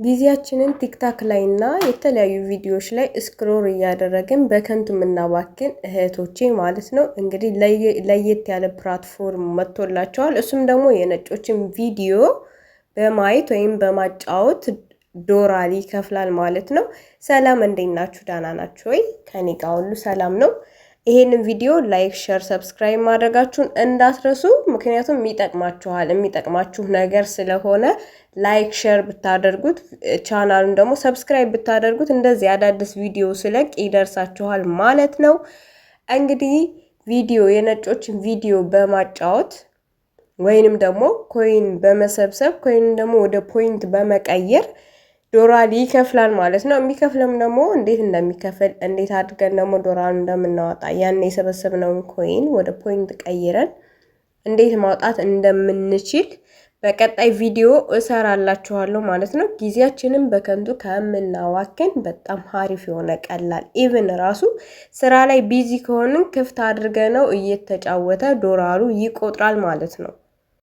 ጊዜያችንን ቲክታክ ላይ እና የተለያዩ ቪዲዮዎች ላይ scroll እያደረግን በከንቱ የምናባክን እህቶቼ ማለት ነው። እንግዲህ ለየት ያለ platform መጥቶላቸዋል። እሱም ደግሞ የነጮችን ቪዲዮ በማየት ወይም በማጫወት ዶላር ይከፍላል ማለት ነው። ሰላም፣ እንዴት ናችሁ? ደህና ናችሁ ወይ? ከኔ ጋር ሁሉ ሰላም ነው። ይሄንን ቪዲዮ like፣ share፣ subscribe ማድረጋችሁን እንዳትረሱ። ምክንያቱም ይጠቅማችኋል፣ የሚጠቅማችሁ ነገር ስለሆነ like share ብታደርጉት፣ ቻናሉን ደግሞ subscribe ብታደርጉት እንደዚህ አዳዲስ ቪዲዮ ስለቅ ይደርሳችኋል ማለት ነው። እንግዲህ ቪዲዮ የነጮችን ቪዲዮ በማጫወት ወይንም ደግሞ coin በመሰብሰብ coin ደግሞ ወደ point በመቀየር ዶላር ይከፍላል ማለት ነው። የሚከፍልም ደግሞ እንዴት እንደሚከፍል፣ እንዴት አድርገን ደግሞ ዶላር እንደምናወጣ፣ ያን የሰበሰብነውን coin ወደ point ቀይረን እንዴት ማውጣት እንደምንችል በቀጣይ ቪዲዮ እሰራላችኋለሁ ማለት ነው። ጊዜያችንን በከንቱ ከምናዋክን በጣም ሀሪፍ የሆነ ቀላል፣ even ራሱ ስራ ላይ busy ከሆንን ክፍት አድርገነው እየተጫወተ ዶላሩ ይቆጥራል ማለት ነው።